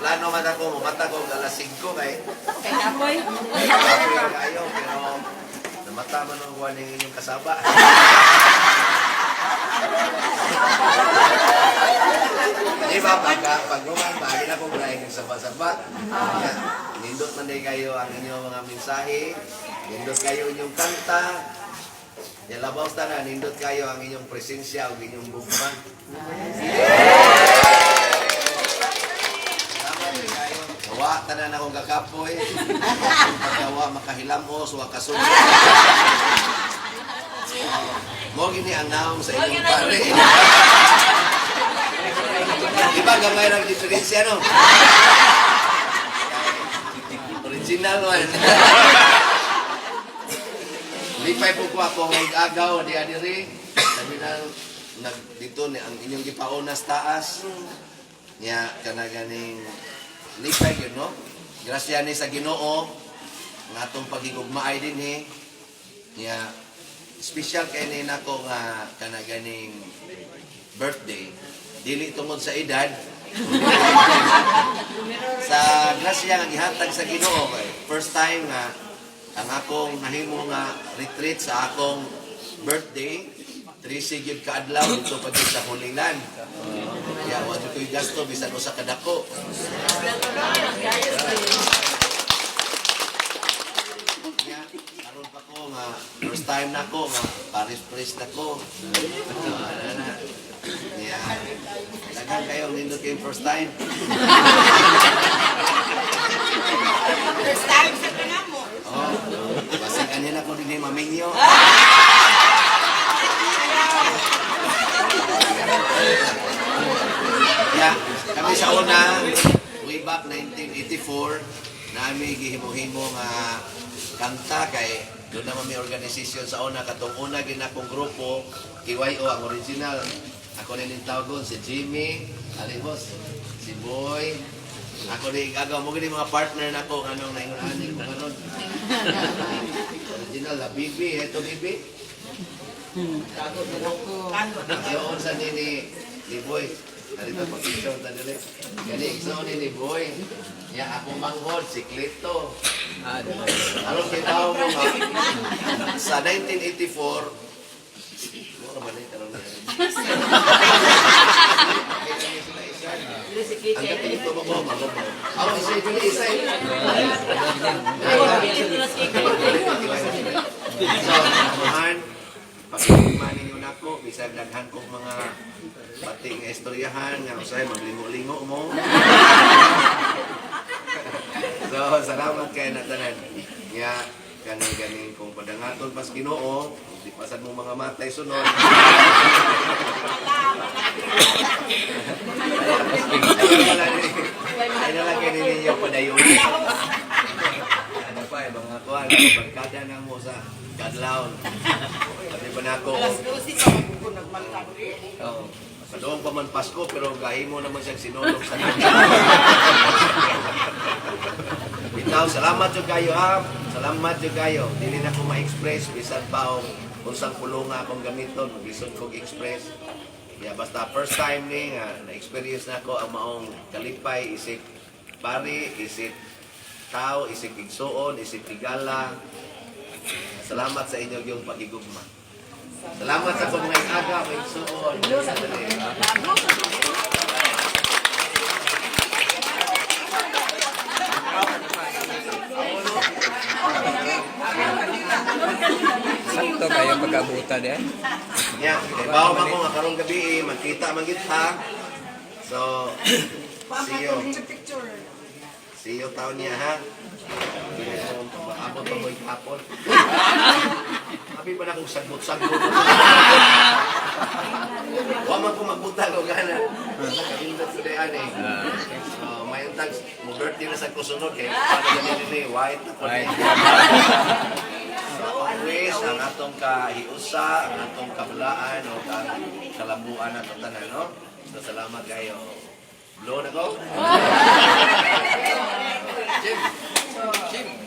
Plano man ako, mumata ko alas 5 kay Kay kapoy. kapoy kayo, pero namata man ang kuha ng inyong kasaba. Di ba, pag ruman, bagay na kong laing saba-saba. Kaya, nindot man din kayo ang inyong mga mensahe, nindot kayo inyong kanta, yalabaw na, nindot kayo ang inyong presensya o inyong gugma. Salamat din kayo. Wa, tanan akong kakapoy. Pagkawa, makahilamos, wa kasunod. Mo gini ang naong sa inyong pare. Di ba gamay lang diferensya, no? Original one. Lipay po ko ako ng agaw di adiri. Sabi na nag dito ni ang inyong gipauna sa taas. Nya kana ganing lipay gyud, no? Grasya ni sa Ginoo ang atong pagigugmaay dinhi. Nya special kay ni nako nga kana ganing birthday dili tungod sa edad, sa grasya nga gihatag sa Ginoo, kay first time nga ang akong nahimo nga retreat sa akong birthday, 13 gyud ka adlaw dito pa gyud sa Holy Land. Kaya wa jud ko'y gasto bisan usa ka dako. Kaya karon pa ko nga first time na ko nga Paris priest na ko. Ano na. Kaya daghan kayo nindot kayong first time. First time sa kanamo. Oh, basig anhin ako din maminyo. Yeah, kami sa una, way back 1984, nami gihimo-himo nga kanta kay doon naman may organization sa una katong una ginakong grupo KYO ang original. Ako ni ning tawagon si Jimmy Alimos, si Boy. Ako ni agaw mo gini mga partner nako nganong naingon ani ko karon original la Bibi, eto Bibi. Igsoon sa ni Boy. Narito pa picture ta dili. Gani igsoon ni Boy. Ya ako manghod si Clito. Aron kay tao mo nga sa 1984 mo ra man ni karon na. Ang gating ito mo mo mo. Ako isa dili isa. So, man, pagigman ninyo nako, bisag daghan kong mga pati nga istoryahan, nga usahay maglingo-lingo mo. So, salamat kay natanan. Nga, kaning ganing kung padangaton pas Ginoo, di pasad mo mga matay sunod. Ay na lang kay ninyo padayon. Ano pa eh, mga kuan, barkada na mo sa Kadlaon. Sabi pa na ako, Alas 12 pa ko nagmantag. Oo. Padoong pa man Pasko, pero gahimo naman siyang sinulog sa Bitaw, salamat jud kayo ha. Salamat jud kayo. Dili na ko ma-express bisan pa og unsang pulunga akong gamiton, maglisod kog express. Yeah, basta first time ni nga na-experience na ako ang maong kalipay isip pari, isip tao, isip igsuon, isip higala. Salamat sa inyong yung pagigugma. Salamat sa akong mga aga, mga igsuon. Sakto kayo pag-abutan eh. Yeah, kay bawo man ko nga karong gabi eh, magkita man gid ha. So, see you. Picture. See you taon niya ha. Maabot pa mo yung hapon. Abi pa na akong sagbot-sagbot. Wa man ko magbutang og gana. Nakahindot ko dayan eh. So, may tag mo birthday na sa kusunod kay paano ganyan ni white na po ni. So, always ang atong kahiusa, ang atong kabalaan o ang kalabuan ato tanan, no? So, salamat kayo. Blow na ko. Jim! Jim!